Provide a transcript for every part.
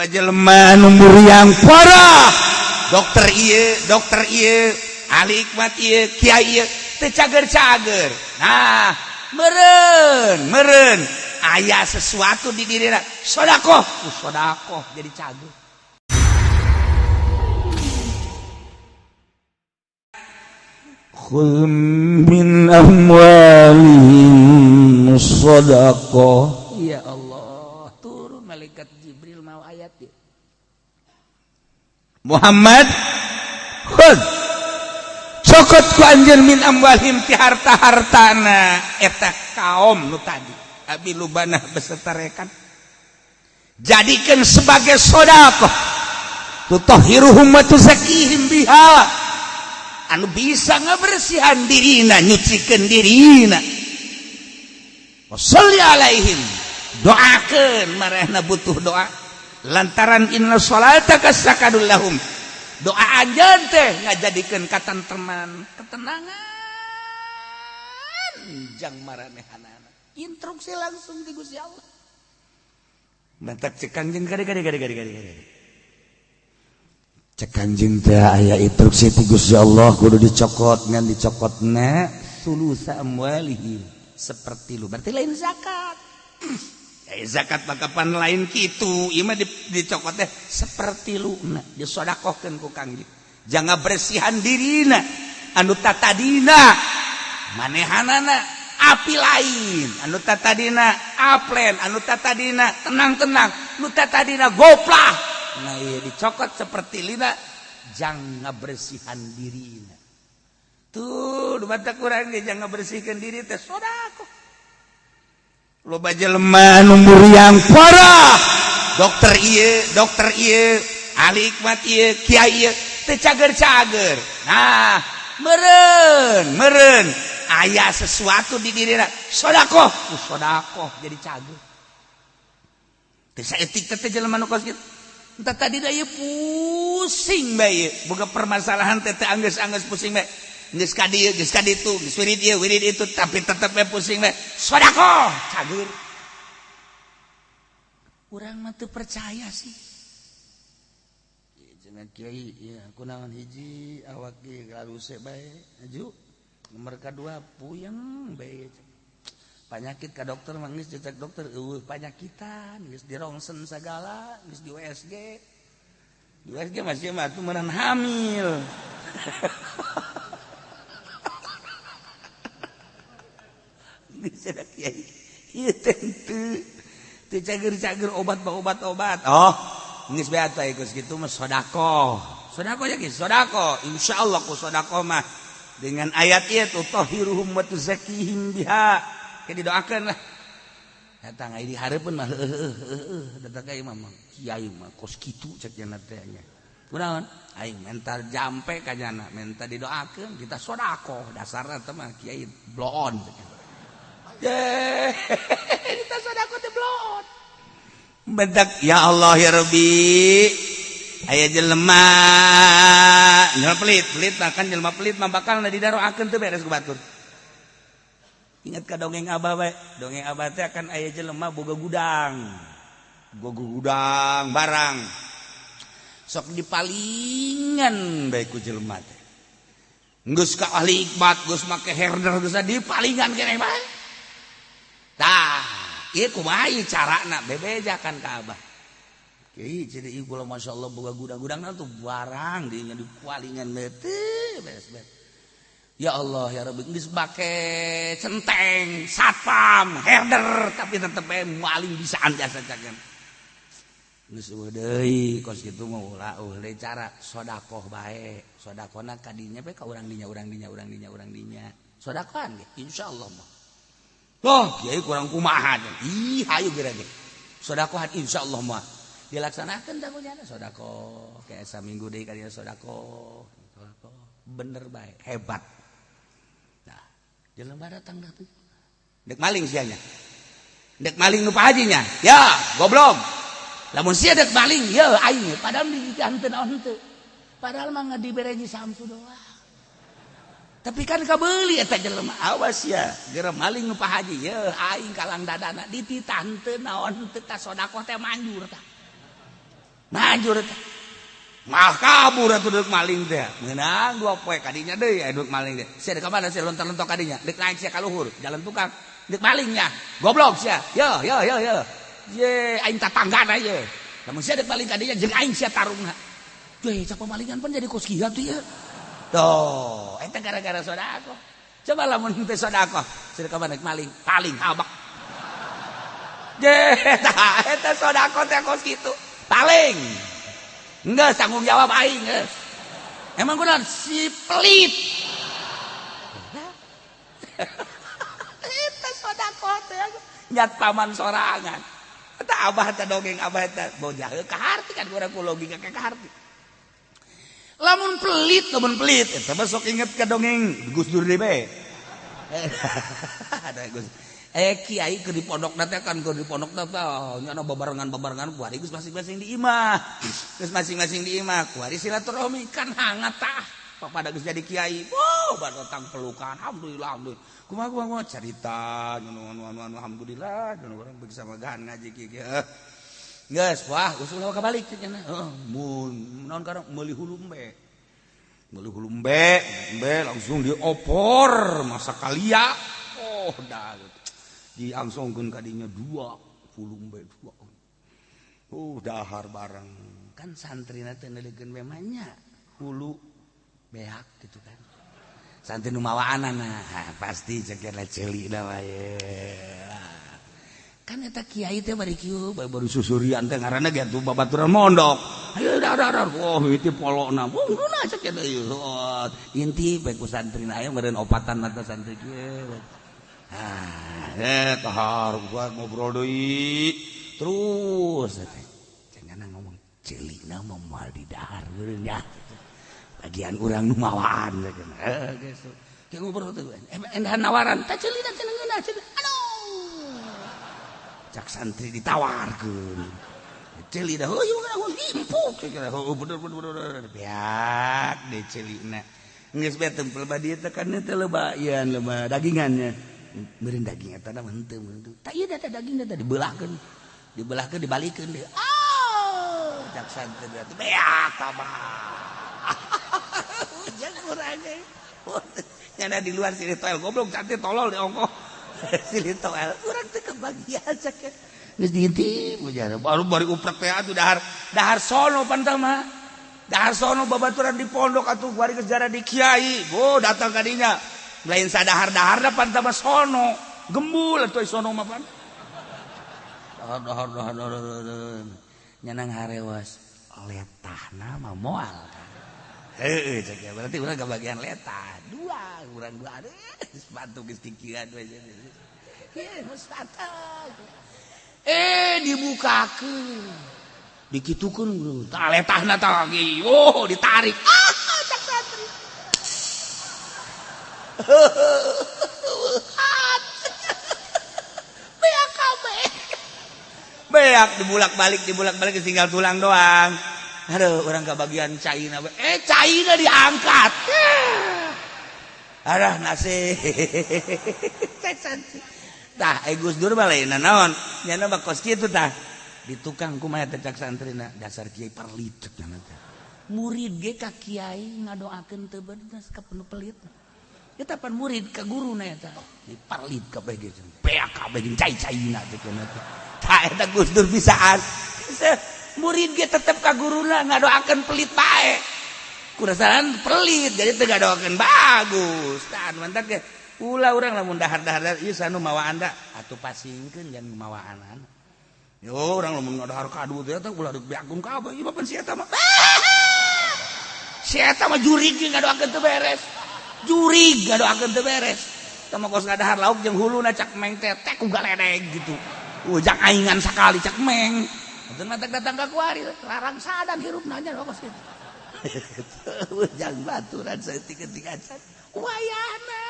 Jelema nu muriang parah, dokter ieu, dokter ieu, ahli hikmat ieu, kiai ieu, teu cager-cager. Nah, meureun meureun aya sesuatu di dirina, sodakoh, ku sodakoh jadi cager. Khudz min amwalihim shadaqah. Ya Allah, turun malaikat Jibril mau ayat ya. Muhammad, khudz, cokot ku anjeun, min amwalihim ti harta-hartana eta kaum nu tadi Abi Lubanah beserta rekan, jadikan sebagai sodakoh, tutahhiruhum wa tuzakkihim biha, anu bisa ngabersihan dirina, nyucikeun dirina. Washolli alaihim, doakeun marehna, butuh doa lantaran inna sholataka sakanul lahum. Doa anjeun teh ngajadikeun katentreman, ketenangan jang maranehanana. Instruksi langsung di Gusti Allah. Mantak cek Kanjeng, kade kade kade kade kade kade. Cek Kanjeng teh aya instruksi ti Gusti Allah, kudu dicokot, ngan dicokotna sulusa amwalihim, seperti lu, berarti lain zakat. Zakat mah kapan lain kitu, ieu mah dicokot teh seperti lu disodakohkeun ku Kangjeng, jangan bersihan dirina anu tatadina manehanana api lain, anu tatadina aplen, anu tatadina tenang-tenang, anu tatadina goplah. Nah, ieu dicokot seperti lina jang ngabersihan dirina. Tuh, mata kurang ge jang ngabersihkeun diri teh sodakoh. Loba jelema nu muriang parah, dokter ieu, dokter ieu, ahli hikmat ieu, kiai ieu, teu cager-cager. Nah, meureun meureun aya sesuatu di dirina, sodakoh, ku sodakoh jadi cager. Teu saeutik teh jelema nu kos kitu. Entah tadi da ieu pusing bae, boga permasalahan teh teh anggeus-anggeus pusing bae. Geus ka dieu, geus ka ditu, geus wirid ieu, wirid itu, tapi tetep bae pusing bae. Sodakoh, cager. Urang mah teu percaya sih. Cenah kiai, ya kunaon, hiji awak ge laluse bae, aju. Nomor kadua puyeng bae. Panyakit ka dokter mah geus dicek dokter eueuh panyakitan, geus dirongsen sagala, geus di USG. Di USG masih mah atuh meureun hamil. Cager-cager obat obat obat. Oh, geus bae atuh geus kitu mah sodakoh. Sodakoh ya geus sodakoh. Insyaallah ku sodakoh mah dengan ayat ieu tutahhiruhum wa tuzakkihim biha. Ke didoakeun lah. Datang ai dihareupeun mah heueuh heueuh datang ka imam kiai mah kos kitu cek cenah teh nya. Kunaon? Aing mental jampe ka nyana, menta didoakeun kita sodakoh, dasarna teh mah kiai bloon cek. Kita sodakoh teh bloon. Bentak ya Allah ya Rabbi, aya jelema jelema pelit, pelit mah kan jelema pelit mah bakal didaroakeun teu beres ku batur. Ingat ka dongeng abah bae, dongeng abah teh akan aya jelema boga gudang. Boga gudang barang. Sok dipalingan bae ku jelema teh. Geus ka ahli hikmat, geus make herder, geus dipalingan keneh bae. Tah, ieu kumaha ieu carana bebejakan ka abah. Kiai jadi ieu kula masyaallah boga gudang-gudangna tuh barang dinya dipalingan teh beres beres. Ya Allah ya Rabbi, geus make centeng, satpam, herder, tapi tetep bae maling bisaan jasa cagan. Geus eueuh deui kos kitu mah ulah eueuh deui cara, sodakoh bae. Sodakohna ka dinya bae ka urang dinya, urang dinya, urang dinya, urang dinya. Sodakohan ge insyaallah mah. Oh, kiai kurang kumaha. Ih, hayu geura ge. Sodakohan insyaallah mah. Dilaksanakeun tah kunyana sodakoh. Kayak saminggu deui ka dinya sodakoh. Sodakoh. Bener bae, hebat. Nah, jelema datang dah tuh. Dek maling sianya. Dek maling nu Pak Hajinya. Ya, goblok. Lamun sia dek maling, ya aing padahal di henteu naon henteu. Padahal mah dibere Samsu doang. Tapi kan kabeli eta jelema, awas ya, geura maling nu Pak Haji, ye aing kalang dadana dititah henteu naon henteu, tah sodakoh teh manjur tah. Manjur eta. Mah kabur atuh deuk maling teh. Meunang dua poe kadinya deui aya deuk maling teh. Sia deuk ka mana sia lontar-lontok kadinya? Deuk naik sia ka luhur, jalan tukang. Deuk malingnya. Goblok sia. Yo yo yo yo. Ye aing tatanggana ye. Lamun sia deuk maling kadinya jeung aing sia tarungna. Ye cak pemalingan pan jadi kos kieu tuh ye. Tuh, eta gara-gara sedekah. Coba lamun teu sedekah, sia deuk ka mana maling, paling habak. Ye, tah eta sedekah teh kos kitu. Paling. Enggak tanggung jawab aing geus. Emang kunaon si pelit. Eta sedekah teh nyat paman sorangan. Eta abah teh dongeng abah teh bojah ka harti kan urang ku logika ka harti. Lamun pelit eta mah sok inget ka dongeng Gus Dur deui bae. Ada Gus. Kiai keur di pondok teh kan keur di pondok teh nyana babarengan-babarengan kuari geus masing-masing di imah. Geus masing-masing di imah kuari silaturahmi kan hangat tah. Pada geus jadi kiai. Wow, batang pelukan. Alhamdulillah, alhamdulillah. Kumaha kumaha carita anu anu anu alhamdulillah anu urang bersama magan ngaji kieu. Geus, wah geus ulah kabalik cenah. Heeh, mun naon karang meuli hulu embe. Meuli hulu embe, embe langsung diopor masak kalia. Oh, dah. Diangsongkeun kadinya dua hulu embe dua. Oh, dahar bareng. Kan santrina teh neuleukeun we mah nya hulu beak gitu kan. Santri nu mawaanana, pasti ceuk ceuli da wae. Kan eta kiai teh bari kieu baru susurian teh ngaranna ge atuh babaturan mondok. Ayo dar dar. Oh, itu polokna. Ungguna cek eta ieu. Oh, inti bae ku santrina aya meureun opatan mata santri kieu. Ah, tahar gua ngobrol deui. Terus teh cenah ngomong ceulina mah moal di dahar meureun nya. Bagian urang nu mawaan cenah. Heuh geus. Kayak ngobrol teh endahan nawaran tah ceulina cenah ngeunah cenah. Aduh. Cak santri ditawarkeun. Ceuli dah heuh ieu empuk cenah. Heuh bener bener bener. Beak deui ceulina. Geus bae tempel ba dieu teh kan teh loba ieu loba dagingannya. Meureun daging eta mah henteu meureun. Tah ieu teh daging teh dibelahkeun. Dibelahkeun dibalikeun deui. Oh, cak santri teh beak tambah. Ujang urang ge. Nyana di luar silih toel goblok santri tolol di ongkoh. Silih toel urang teh kebagian cak. Geus diintip ujar. Baru bari uprek teh atuh dahar dahar sono pan tah mah. Dahar sono babaturan di pondok atuh bari geus jara di kiai. Oh, datang ka dinya. Lain sadahar-dahar pan tah mah sono. Gembul atuh sono mah pan. Dahar dahar dahar dahar. Nyanang harewas letahna mah moal kan. Heeh cek ya berarti urang kebagian letah. Dua urang dua aduh sepatu geus kikieuan we. Ieu geus sepatu. Dibukakeun. Dikitukeun tah letahna tah lagi. Oh, ditarik. Ah, cak santri. Beak kabeh. Beak dibulak-balik tinggal tulang doang. Aduh, orang kebagian caina. Caina diangkat. Aduh, nasib. Tah, Gus Dur mah lain naon? Nyana mah kos kitu tah. Di tukang kumaha teh cak santrina, dasar kiai perlit cek nya teh. Murid ge ka kiai ngadoakeun teu bener ka penuh pelit. Eta pan murid ka guruna eta. Di perlit kabeh ge. Beak kabeh jeung cai-caina cek nya teh. Tah eta Gus Dur bisaan. Murid ge tetep ka guruna ngadoakeun pelit bae. Kurasaran pelit jadi teu ngadoakeun bagus. Tah anu mantak ge ulah urang lamun dahar-dahar ieu sanu mawa anda atuh pasingkeun jangan mawaan. Yo urang lamun ngadahar kadu teh eta ulah dibeakkeun kabeh ieu mah pan si eta mah. Si eta mah jurig ge ngadoakeun teu beres. Jurig ngadoakeun teu beres. Tah mah kos ngadahar lauk jeung huluna cak meng teh teh ku galedeg gitu. Ujang aingan sakali cak meng. Teu matak datang ka kuari larang sadan hirupna nya kos kitu. Ujang baturan saeutik-eutik acan. Wayahna.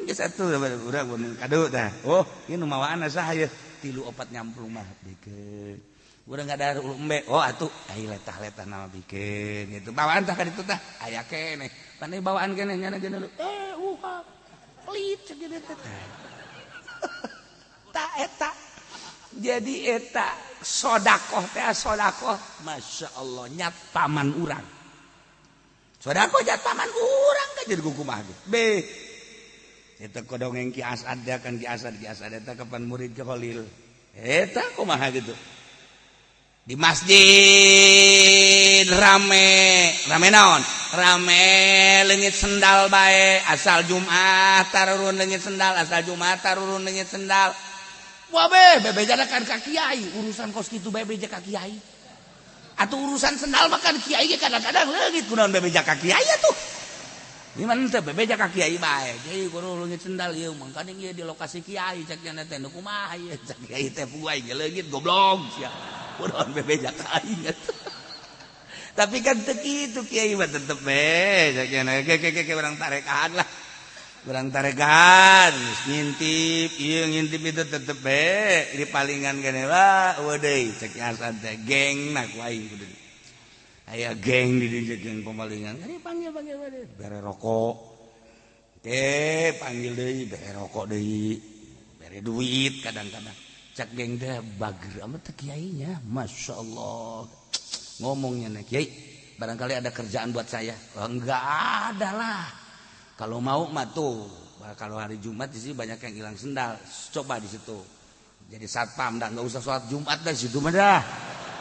Geus atuh urang mun kadu tah. Oh, ieu nu mawaanna saha ieu? 3 4 nyamplung mah bikeun. Urang ngadahar ulu embe. Oh atuh ai letah-letah nama bikeun gitu. Bawaan tah ka ditu tah aya keneh. Pan bawaan keneh nyana geus uhap. Pelit cek gitu teh. Tah eta. Jadi eta sodakoh teh sodakoh, masya Allah nyat paman urang. Sodakoh nyat paman urang kan jadi kumaha ge. Be. Eta kodongeng Ki Asad kan Ki Asad eta kapan murid ke Khalil. Eta kumaha gitu. Di masjid rame, rame naon? Rame leungit sendal bae, asal Jumat tarurun leungit sendal, asal Jumat tarurun leungit sendal. Wah be, bebejana kan ka kiai, urusan kos kitu bebeja ka kiai. Atuh urusan sendal mah kan kiai ge kadang-kadang leungit kunaon bebeja ka kiai atuh. Gimana teh bebeja ka kiai bae. Jadi kudu leungit sendal ieu mangkaning ieu di lokasi kiai cek nya teh nu kumaha ieu cek kiai teh puai ge leungit goblok sia. Kunaon bebeja ka aing atuh. Tapi kan teu kitu kiai mah tetep be cek nya ke urang tarekan lah. Urang tarekan ngintip ieu ngintip itu tetep be di palingan gene wah eueuh deui cek Hasan teh geng na ku aing kudu. Aya geng di dieu geng pemalingan. Kari panggil-panggil bae bere rokok. Oke, panggil deui bere rokok deui. Bere duit kadang-kadang. Cek geng teh bager amat teh kiainya, Masya Allah. Ngomongnya nih, kiai, barangkali ada kerjaan buat saya. Oh, enggak ada lah. Kalau mau mah tuh, kalau hari Jumat di sini banyak yang hilang sendal. Coba di situ. Jadi satpam dah, nggak usah sholat Jumat dah situ mah dah.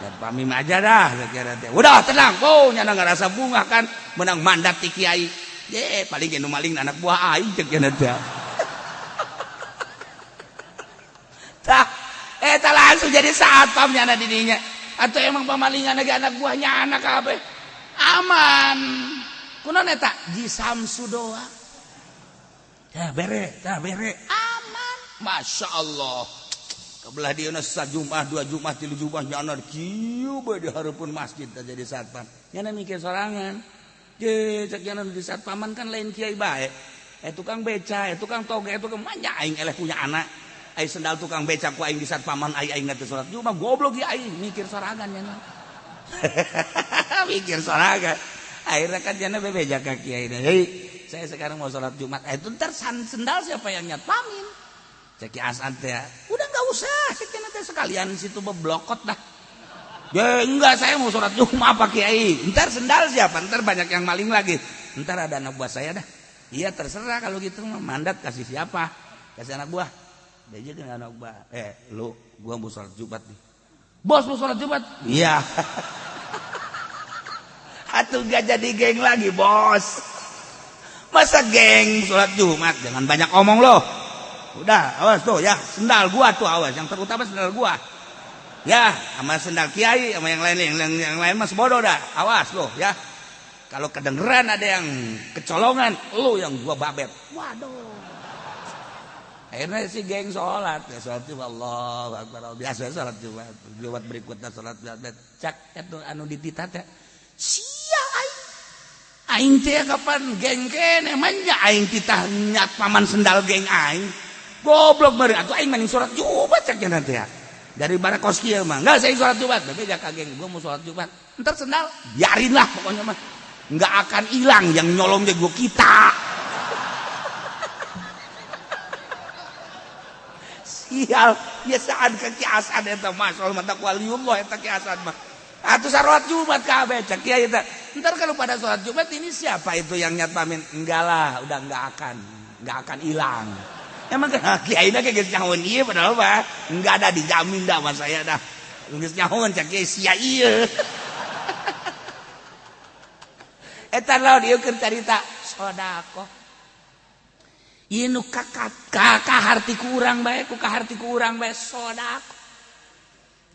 Dan pamim aja dah, kira teh. Udah tenang, oh nyana nggak rasa bunga kan, menang mandat ti kiai. Ye, paling nu maling anak buah aing cek nya teh. Tah, eta langsung jadi satpam nyana di dinya. Atau emang pamalingan lagi anak buahnya anak kabeh. Aman. Kunaon eta? Ji Samsu doa. Tah bere, aman. Masya Allah. Kebelah dia sajumat, dua Jumat, tilu Jumat nyana kieu bae di hareupeun masjid teh jadi satpam. Nyana mikir sorangan. Je cek nyana di satpaman kan lain kiai bae. Tukang beca, tukang toge, tukang manya aing eleh punya anak. Aing sendal tukang beca ku aing di satpaman aing aing teh salat Jumat goblok ieu aing mikir sorangan nyana. Mikir sorangan. Akhirnya kan nyana bebeja ka kiai. Hei, saya sekarang mau salat Jumat. Itu ntar sendal siapa yang nyatpamin? Cek Asad teh. Udah enggak usah, cek teh sekalian situ beblokot dah. Ya enggak, saya mau sholat Jumat Pak Kiai. Ntar sendal siapa? Ntar banyak yang maling lagi. Ntar ada anak buah saya dah. Iya terserah kalau gitu mandat kasih siapa? Kasih anak buah. Dia aja kan anak buah. Lu, gua mau sholat Jumat nih. Bos mau sholat Jumat? Iya. Atuh gak jadi geng lagi bos. Masa geng sholat Jumat? Jangan banyak omong loh. Udah, awas tuh ya, sendal gua tuh awas, yang terutama sendal gua. Ya, sama sendal kiai, sama yang lain, yang lain mas bodoh dah. Awas loh ya. Kalau kedengeran ada yang kecolongan, lu yang gua babet. Waduh. Akhirnya si geng sholat, ya sholat Jumat, Allahu Akbar. Biasa sholat Jumat, Jumat berikutnya sholat Jumat. Cak itu anu ditita teh. Sia aing. Aing teh kapan geng kene manja aing titah nyat paman sendal geng aing. Goblok bari atuh aing maning sholat Jumat cak nya teh. Dari barakos kieu mah. Enggak saya sholat Jumat, bebeja ka geng, gua mau sholat Jumat. Entar sendal biarin lah pokoknya mah. Enggak akan hilang yang nyolong gua kita. Sial, biasaan ke Ki Asad eta mah, soal mata waliullah eta Ki Asad mah. Atuh salat Jumat kabeh cek kiai eta. Entar kalau pada sholat Jumat ini siapa itu yang nyatpamin? Enggak lah, udah enggak akan hilang. Emang kan kiai na geus nyahoan ieu padahal mah enggak ada dijamin dah sama saya dah. Geus nyahoan cek kiai sia ieu. Eta lawan ieu keur carita sedekah. Ieu nu kaharti ku urang bae, ku kaharti ku urang bae sedekah.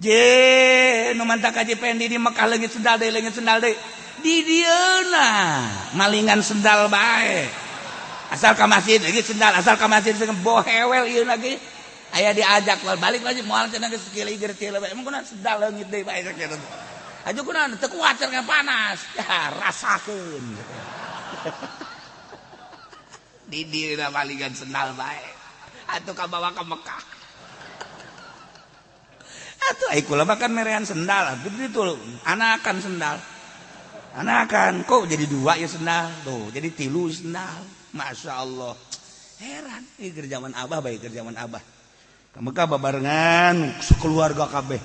Je nu mantak Haji Pendi di Mekah leungit sendal deui, leungit sendal deui. Di dieuna malingan sendal bae. Asal ka masjid leungit sendal, asal ka masjid bohewel ieu lagi. Aya diajak balik lagi moal cenah geus kieu ieu bae. Emang kunaon sendal leungit deui bae sakitu. Aju kunaon teu kuat cenah panas. Ya rasakeun. Di dieuna malingan sendal bae. Atuh kabawa ka Mekah. Atuh ai kula mah kan merean sendal, atuh itu anakan sendal. Anakan kok jadi dua ya sendal tuh, jadi tilu sendal. Masya Allah. Heran, ini keur zaman Abah bae keur zaman Abah. Ka Mekah babarengan sekeluarga kabeh.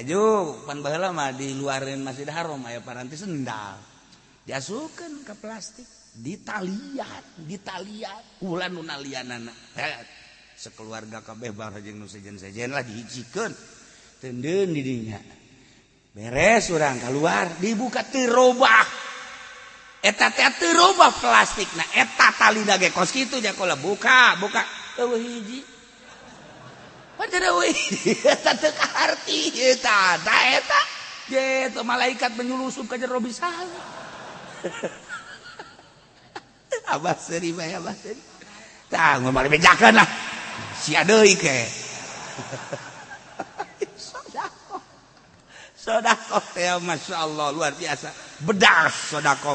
Aju pan baheula mah di luarin Masjid Haram aya paranti sendal. Diasupkeun ka plastik, ditalian, ditalian, ulah nu nalianana. Sekeluarga kabeh bareng jeung nu sejen-sejen lah dihijikeun. Tendeun di dinya. Beres urang keluar, dibuka teu robah. Eta teh teu robah plastik. Nah, eta talina ge kos kitu jakola buka, buka. Eueuh hiji. Pan teu eueuh. Eta teu kaharti eta, tah eta. Ge malaikat menyulusup ka jero bisa. Abah seuri bae, abah seuri. Tah ngomong bejakeun lah. Sia deui ke. Sodakoh. Sodakoh teh Masya Allah luar biasa. Bedas sodakoh.